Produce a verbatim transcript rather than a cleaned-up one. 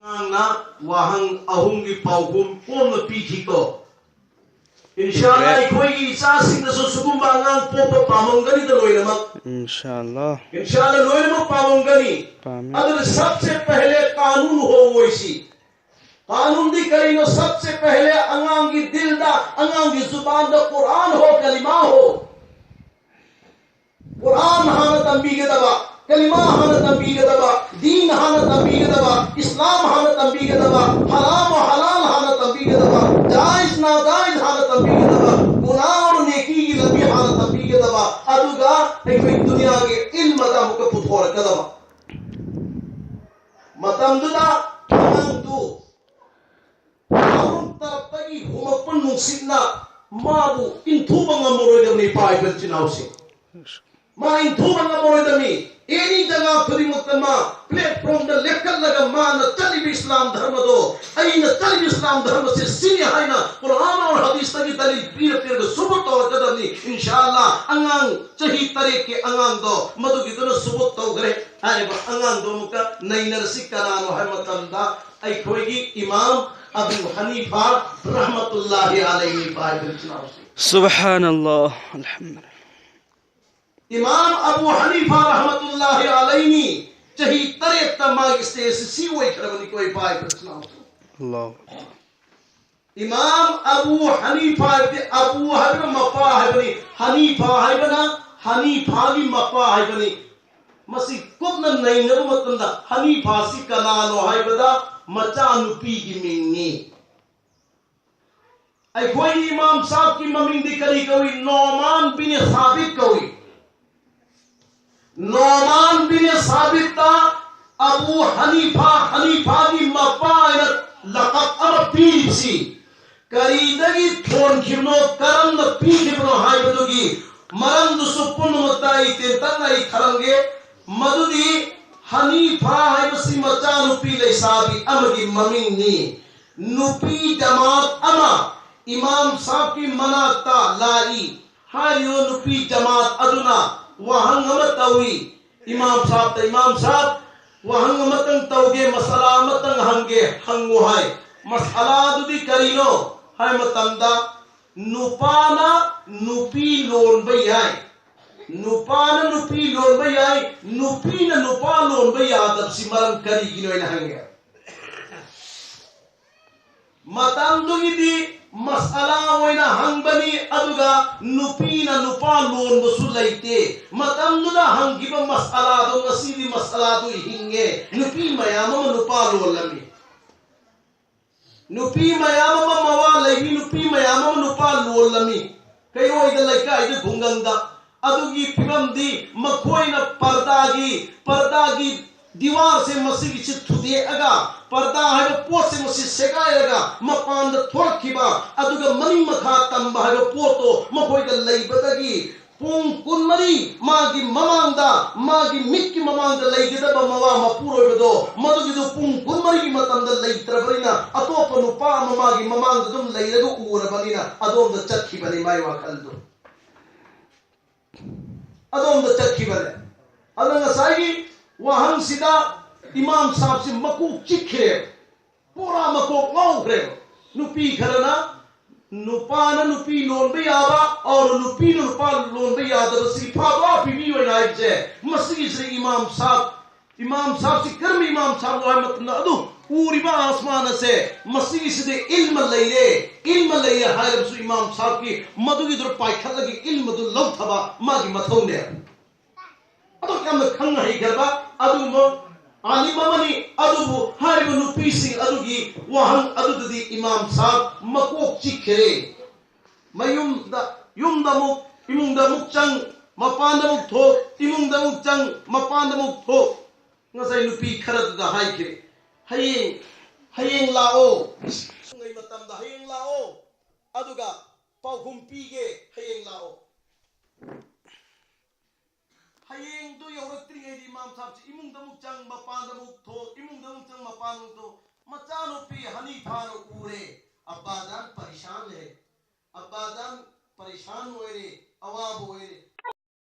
ꯑꯉꯥꯡꯅ ꯋꯥꯍꯪ ꯑꯍꯨꯝꯒꯤ ꯄꯥꯎꯈꯨꯝ ꯀꯣꯝꯅ ꯄꯤꯈꯤꯀꯣ꯫ ꯏꯟꯁꯥ ꯑꯜꯂꯥ, ꯑꯩꯈꯣꯏꯒꯤ ꯏꯆꯥꯁꯤꯡꯗꯁꯨ ꯁꯤꯒꯨꯝꯕ ꯑꯉꯥꯡ ꯄꯣꯛꯄ ꯄꯥꯝꯃꯝꯒꯅꯤꯗ ꯂꯣꯏꯅꯃꯛ꯫ ꯏꯟꯁꯥ ꯑꯜꯂꯥ꯫ ꯏꯟꯁꯥ ꯑꯜꯂꯥ, ꯂꯣꯏꯅꯃꯛ ꯄꯥꯝꯃꯝꯒꯅꯤ꯫ ꯄꯥꯝꯃꯤ꯫ ꯑꯗꯨꯅ ꯁꯕꯁꯦ ꯄꯍꯂꯦ ꯀꯥꯅꯨꯟ ꯍꯣ ꯑꯣꯏꯁꯤ꯫ ꯀꯥꯅꯨꯟꯗꯤ ꯀꯔꯤꯅꯣ? ꯁꯕꯁꯦ ꯄꯍꯂꯦ ꯑꯉꯥꯡꯒꯤ ꯗꯤꯜꯗ, ꯑꯉꯥꯡꯒꯤ ꯖꯨꯕꯥꯟꯗ ꯀꯨꯔꯥꯟ ꯍꯣ, ꯀꯂꯤꯃꯥ ꯍꯣ꯫ ꯀꯨꯔꯥꯟ ꯍꯥꯟꯅ ꯇꯝꯕꯤꯒꯗꯕ, ꯀꯂꯤꯃꯥ ꯍꯥꯟꯅ ꯇꯝꯕꯤꯒꯗꯕ, ꯗꯤꯟ ꯍꯥꯟꯅ ꯇꯝꯕꯤꯒꯗꯕ, ꯏꯁꯂꯥꯝ ꯍꯥꯟꯅ ꯇꯝꯕꯤꯒꯗꯕ, ꯍꯔꯥꯝ ꯍꯂꯥꯜ ꯍꯥꯟꯅ ꯇꯝꯕꯤꯒꯗꯕ, ꯖꯥꯏꯖ ꯅꯥꯖꯥꯏꯖ ꯍꯥꯟꯅ ꯇꯝꯕꯤꯒꯗꯕ, ꯒꯨꯅꯥꯍ ꯅꯦꯀꯤꯒꯤ ꯂꯝꯕꯤ ꯍꯥꯟꯅ ꯇꯝꯕꯤꯒꯗꯕ, ꯑꯗꯨꯒ ꯑꯩꯈꯣꯏ ꯗꯨꯅꯤꯌꯥꯒꯤ ꯏꯜꯃꯗ ꯑꯃꯨꯛꯀ ꯄꯨꯊꯣꯔꯛꯀꯗꯕ꯫ ꯃꯇꯝꯗꯨꯗ ꯑꯉꯥꯡꯗꯨ ꯃꯔꯨꯝ ꯇꯔꯞꯇꯒꯤ ꯍꯨꯝꯃꯛꯄ ꯅꯨꯡꯁꯤꯠꯅ ꯃꯥꯕꯨ ꯏꯟꯊꯨꯕ ꯉꯝꯃꯔꯣꯏꯗꯕꯅꯤ, ꯏꯄꯥ ꯏꯆꯤꯟ ꯏꯅꯥꯎꯁꯤꯡ꯫ ꯃꯥ ꯏꯟꯊꯨꯕ ꯉꯝꯃꯔꯣꯏꯗꯕꯅꯤ꯫ ꯑꯦꯅꯤ ꯖꯒꯥ ꯈꯨꯗꯤꯡꯃꯛꯇ ꯃꯥ ꯄ꯭ꯂꯦꯠꯐꯣꯝꯗ ꯂꯦꯞꯈꯠꯂꯒ ꯃꯥꯅ ꯆꯠꯂꯤꯕ ꯏꯁꯂꯥꯝ ꯙꯔꯃꯗꯣ, ꯑꯩꯅ ꯆꯠꯂꯤꯕ ꯏꯁꯂꯥꯝ ꯙꯔꯃꯁꯦ ꯁꯤꯅꯤ ꯍꯥꯏꯅ ꯀꯨꯔꯥꯟ ꯑꯃꯁꯨꯡ ꯍꯗꯤꯁꯇꯒꯤ ꯗꯂꯤꯜ ꯄꯤꯔ ꯄꯤꯔꯒ ꯁꯨꯕꯨꯠ ꯇꯧꯔꯛꯀꯗꯕꯅꯤ꯫ ꯏꯟꯁꯥ ꯑꯜꯂꯥ, ꯑꯉꯥꯡ ꯆꯍꯤ ꯇꯔꯦꯠꯀꯤ ꯑꯉꯥꯡꯗꯣ ꯃꯗꯨꯒꯤꯗꯨꯅ ꯁꯨꯕꯨꯠ ꯇꯧꯈ꯭ꯔꯦ꯫ ꯍꯥꯏꯔꯤꯕ ꯑꯉꯥꯡꯗꯣ ꯑꯃꯨꯛꯀ ꯅꯩꯅꯔꯁꯤ꯫ ꯀꯅꯥꯅꯣ ꯍꯥꯏꯕ ꯃꯇꯝꯗ ꯑꯩꯈꯣꯏꯒꯤ ꯏꯃꯥꯝ ꯑꯕꯨ ꯍꯅꯤꯐꯥ ꯔꯍꯃꯇꯨꯜꯂꯥꯍꯤ ꯑꯂꯩꯍꯤ ꯄꯥꯏꯕ ꯏꯆꯤꯟ ꯏꯅꯥꯎꯁꯤꯡ꯫ ꯁꯨꯕꯍꯥꯅꯜꯂꯥꯍ, ꯑꯜꯍꯝꯗꯨꯂꯤꯜꯂꯥꯍ꯫ ꯏꯃꯥꯝ ꯑꯕꯨ ꯍꯅꯤꯐꯥ ꯔꯍꯃꯇꯨꯜꯂꯥꯍꯤ ꯑꯂꯩꯍꯤ ꯆꯍꯤ ꯇꯔꯦꯠꯇ ꯃꯥꯒꯤ ꯁ꯭ꯇꯦꯖ ꯁꯤ ꯑꯣꯏꯈ꯭ꯔꯕꯅꯤꯀꯣ, ꯏꯄꯥ ꯏꯆꯤꯟ ꯏꯅꯥꯎꯁꯤꯡ꯫ ꯑꯜꯂꯥꯍꯨ ꯑꯛꯕꯔ꯫ ꯏꯃꯥꯝ ꯑꯕꯨ ꯍꯅꯤꯐꯥ ꯍꯥꯏꯕꯗꯤ ꯑꯕꯨ ꯍꯥꯏꯕꯅ ꯃꯄꯥ ꯍꯥꯏꯕꯅꯤ, ꯍꯅꯤꯐꯥ ꯍꯥꯏꯕꯅ ꯍꯅꯤꯐꯥꯒꯤ ꯃꯄꯥ ꯍꯥꯏꯕꯅꯤ꯫ ꯃꯁꯤ ꯀꯨꯞꯅ ꯅꯩꯅꯕ ꯃꯇꯝꯗ ꯍꯅꯤꯐꯥꯁꯤ ꯀꯅꯥꯅꯣ ꯍꯥꯏꯕꯗ ꯃꯆꯥꯅꯨꯄꯤꯒꯤ ꯃꯤꯡꯅꯤ꯫ ꯑꯩꯈꯣꯏꯒꯤ ꯏꯃꯥꯝ ꯁꯥꯍꯕꯀꯤ ꯃꯃꯤꯡꯗꯤ ꯀꯔꯤ ꯀꯧꯏ? ꯅꯣꯃꯥꯟ ꯕꯤꯟ ꯁꯥꯕꯤꯠ ꯀꯧꯏ꯫ ꯅꯣꯃꯥꯟ ꯕꯤꯟ ꯁꯥꯕꯤꯠꯇ ꯑꯕꯨ ꯍꯅꯤꯐꯥ, ꯍꯅꯤꯐꯥꯒꯤ ꯃꯄꯥ ꯍꯥꯏꯅ ꯂꯀꯕ ꯑꯃ ꯄꯤꯔꯤꯕꯁꯤ ꯀꯔꯤꯗꯒꯤ ꯊꯣꯟꯈꯤꯕꯅꯣ, ꯀꯔꯝꯅ ꯄꯤꯈꯤꯕꯅꯣ ꯍꯥꯏꯕꯗꯨꯒꯤ ꯃꯔꯝꯗꯨꯁꯨ ꯄꯨꯝꯅꯃꯛꯇ ꯑꯩ ꯇꯦꯟꯇꯛꯅ ꯑꯩ ꯊꯔꯝꯒꯦ꯫ ꯃꯗꯨꯗꯤ ꯍꯅꯤꯐꯥ ꯍꯥꯏꯕꯁꯤ ꯃꯆꯥꯅꯨꯄꯤ ꯂꯩꯁꯥꯕꯤ ꯑꯃꯒꯤ ꯃꯃꯤꯡꯅꯤ꯫ ꯅꯨꯄꯤ ꯖꯃꯥꯠ ꯑꯃ, ꯏꯃꯥꯝ ꯁꯥꯍꯕꯀꯤ ꯃꯅꯥꯛꯇ ꯂꯥꯛꯏ꯫ ꯍꯥꯏꯔꯤꯕ ꯅꯨꯄꯤ ꯖꯃꯥꯠ ꯑꯗꯨꯅ ꯋꯥꯍꯪ ꯑꯃ ꯇꯧꯏ ꯏꯃꯥꯝ ꯁꯥꯍꯕꯇ, "ꯏꯃꯥꯝ ꯁꯥꯍꯕ, ꯋꯥꯍꯪ ꯑꯃꯇꯪ ꯇꯧꯒꯦ, ꯃꯁꯥꯂꯥ ꯑꯃꯇꯪ ꯍꯪꯒꯦ, ꯍꯪꯉꯨ ꯍꯥꯏ꯫ ꯃꯁꯥꯂꯥꯗꯨꯗꯤ ꯀꯔꯤꯅꯣ ꯍꯥꯏ ꯃꯇꯝꯗ, ꯅꯨꯄꯥꯅ ꯅꯨꯄꯤ ꯂꯣꯟꯕ ꯌꯥꯏ, ꯅꯨꯄꯥꯅ ꯅꯨꯄꯤ ꯂꯣꯟꯕ ꯌꯥꯏ, ꯅꯨꯄꯤꯅ ꯅꯨꯄꯥ ꯂꯣꯟꯕ ꯌꯥꯗꯕꯁꯤ ꯃꯔꯝ ꯀꯔꯤꯒꯤꯅꯣ ꯍꯥꯏꯅ ꯍꯪꯉꯦ꯫ ꯃꯇꯝꯗꯨꯒꯤꯗꯤ ꯃꯁꯥꯂꯥ ꯑꯣꯏꯅ ꯍꯪꯕꯅꯤ, ꯑꯗꯨꯒ ꯅꯨꯄꯤꯅ ꯅꯨꯄꯥ ꯂꯣꯟꯕꯁꯨ ꯂꯩꯇꯦ꯫ ꯃꯇꯝꯗꯨꯗ ꯍꯪꯈꯤꯕ ꯃꯁꯥꯂꯥꯗꯣ ꯉꯁꯤꯗꯤ ꯃꯁꯥꯂꯥꯗꯨ ꯍꯤꯡꯉꯦ꯫ ꯅꯨꯄꯤ ꯃꯌꯥꯝ ꯑꯃ ꯅꯨꯄꯥ ꯂꯣꯜꯂꯝꯃꯤ꯫ ꯅꯨꯄꯤ ꯃꯌꯥꯝ ꯑꯃ ꯃꯋꯥ ꯂꯩꯕꯤ, ꯅꯨꯄꯤ ꯃꯌꯥꯝ ꯑꯃ ꯅꯨꯄꯥ ꯂꯣꯜꯂꯝꯃꯤ꯫ ꯀꯩꯔꯣꯏꯗ ꯂꯩꯀꯥꯏꯗ ꯈꯨꯡꯒꯪꯗ꯫ ꯑꯗꯨꯒꯤ ꯐꯤꯕꯝꯗꯤ ꯃꯈꯣꯏꯅ ꯄꯔꯗꯥꯒꯤ, ꯄꯔꯗꯥꯒꯤ ꯗꯤꯋꯥꯔꯁꯦ ꯃꯁꯤꯒꯤꯁꯤ ꯊꯨꯗꯦꯛꯑꯒ, ꯄꯔꯗꯥ ꯍꯥꯏꯕ ꯄꯣꯠꯁꯦ ꯃꯁꯤ ꯁꯦꯒꯥꯏꯔꯒ ꯃꯄꯥꯟꯗ ꯊꯣꯛꯂꯛꯈꯤꯕ, ꯑꯗꯨꯒ ꯃꯅꯤꯡ ꯃꯈꯥ ꯇꯝꯕ ꯍꯥꯏꯕ ꯄꯣꯠꯇꯣ ꯃꯈꯣꯏꯗ ꯂꯩꯕꯗꯒꯤ ꯄꯨꯡ ꯀꯨꯟꯃꯔꯤ ꯃꯥꯒꯤ ꯃꯃꯥꯡꯗ, ꯃꯥꯒꯤ ꯃꯤꯠꯀꯤ ꯃꯃꯥꯡꯗ ꯂꯩꯒꯗꯕ ꯃꯋꯥ ꯃꯄꯨꯔꯣꯏꯕꯗꯣ, ꯃꯗꯨꯒꯤꯗꯨ ꯄꯨꯡ ꯀꯨꯟꯃꯔꯤꯒꯤ ꯃꯇꯝꯗ ꯂꯩꯇ꯭ꯔꯕꯅꯤꯅ, ꯑꯇꯣꯞꯄ ꯅꯨꯄꯥ ꯑꯃ ꯃꯥꯒꯤ ꯃꯃꯥꯡꯗ ꯑꯗꯨꯝ ꯂꯩꯔꯒ ꯎꯔꯕꯅꯤꯅ, ꯑꯗꯣꯝꯗ ꯆꯠꯈꯤꯕꯅꯤ ꯃꯥꯏ ꯋꯥꯈꯜꯗꯨ꯫ ꯑꯗꯣꯝꯗ ꯆꯠꯈꯤꯕꯅꯦ꯫ ꯑꯗ ꯉꯁꯥꯏꯒꯤ ꯋꯥꯍꯪꯁꯤꯗ ꯏꯃꯥꯝ ꯁꯥꯍꯕꯁꯤ ꯃꯀꯣꯛ ꯆꯤꯛꯈ꯭ꯔꯦꯕ, ꯄꯨꯔꯥ ꯃꯀꯣꯛ ꯉꯥꯎꯈ꯭ꯔꯦꯕ꯫ ꯅꯨꯄꯤ ꯈꯔꯅ ꯅꯨꯄꯥꯅ ꯅꯨꯄꯤ ꯂꯣꯟꯕ ꯌꯥꯕ, ꯑꯣꯔ ꯅꯨꯄꯤꯅ ꯅꯨꯄꯥ ꯂꯣꯟꯕ ꯌꯥꯗꯕ, ꯁꯤ ꯐꯥꯕ ꯄꯤꯕꯤꯌꯣꯅ ꯍꯥꯏꯕꯁꯦ, ꯃꯁꯤꯒꯤꯁꯤꯗ ꯏꯃꯥꯝ ꯁꯥꯍꯕ, ꯏꯃꯥꯝ ꯁꯥꯍꯕꯁꯤ ꯀꯔꯝꯕ ꯏꯃꯥꯝ ꯁꯥꯍꯕꯅꯣ ꯍꯥꯏꯕ ꯃꯇꯝꯗ, ꯑꯗꯨ ꯎꯔꯤꯕ ꯑꯁꯃꯥꯟ ꯑꯁꯦ, ꯃꯁꯤꯒꯤꯁꯤꯗ ꯏꯜꯃ ꯂꯩꯔꯦ, ꯏꯜꯃ ꯂꯩꯔꯦ ꯍꯥꯏꯔꯕꯁꯨ ꯏꯃꯥꯝ ꯁꯥꯍꯕꯀꯤ ꯃꯗꯨꯒꯤꯗꯨꯗ ꯄꯥꯏꯈꯠꯂꯒ ꯏꯜꯃꯗꯨ ꯂꯧꯊꯕ ꯃꯥꯒꯤ ꯃꯊꯧꯅꯦ꯫ ꯑꯗꯨꯛ ꯌꯥꯝꯅ ꯈꯪ ꯍꯩꯈ꯭ꯔꯕ ꯑꯗꯨꯒꯨꯝꯕ ꯑꯥꯂꯤꯝ ꯑꯃꯅꯤ꯫ ꯑꯗꯨꯕꯨ ꯍꯥꯏꯔꯤꯕ ꯅꯨꯄꯤꯁꯤꯡ ꯑꯗꯨꯒꯤ ꯋꯥꯍꯪ ꯑꯗꯨꯗꯗꯤ ꯏꯃꯥꯝ ꯁꯥꯍꯕ ꯃꯀꯣꯛ ꯆꯤꯛꯈ꯭ꯔꯦ꯫ ꯃꯌꯨꯝꯗ, ꯌꯨꯝꯗ ꯑꯃꯨꯛ, ꯏꯃꯨꯡꯗ ꯑꯃꯨꯛ ꯆꯪ, ꯃꯄꯥꯟꯗ ꯑꯃꯨꯛ ꯊꯣꯛ, ꯏꯃꯨꯡꯗ ꯑꯃꯨꯛ ꯆꯪ, ꯃꯄꯥꯟꯗ ꯑꯃꯨꯛ ꯊꯣꯛ꯫ ꯉꯁꯥꯏ ꯅꯨꯄꯤ ꯈꯔꯗꯨꯗ ꯍꯥꯏꯈ꯭ꯔꯦ, "ꯍꯌꯦꯡ, ꯍꯌꯦꯡ ꯂꯥꯛꯑꯣ꯫ ꯁꯨꯡꯉꯩ ꯃꯇꯝꯗ ꯍꯌꯦꯡ ꯂꯥꯛꯑꯣ꯫ ꯑꯗꯨꯒ ꯄꯥꯎꯈꯨꯝ ꯄꯤꯒꯦ, ꯍꯌꯦꯡ ꯂꯥꯛꯑꯣ"꯫ ꯍꯌꯦꯡꯗꯨ ꯌꯧꯔꯛꯇ꯭ꯔꯤꯉꯩꯗ ꯏꯃꯥꯝ ꯁꯥꯍꯕꯁꯤ ꯏꯃꯨꯡꯗ ꯑꯃꯨꯛ ꯆꯪ, ꯃꯄꯥꯟꯗ ꯑꯃꯨꯛ ꯊꯣꯛ, ꯏꯃꯨꯡꯗ ꯑꯃꯨꯛ ꯆꯪ, ꯃꯄꯥꯟꯗ ꯑꯃꯨꯛ ꯊꯣꯛ꯫ ꯃꯆꯥꯅꯨꯄꯤ ꯍꯅꯤꯐꯥꯅ ꯎꯔꯦ, "ꯑꯕꯥꯖꯥꯟ ꯄꯔꯤꯁꯥꯟ ꯍꯦ, ꯑꯕꯥꯖꯥꯟ ꯄꯔꯤꯁꯥꯟ ꯑꯣꯏꯔꯦ, ꯑꯋꯥꯕ ꯑꯣꯏꯔꯦ"꯫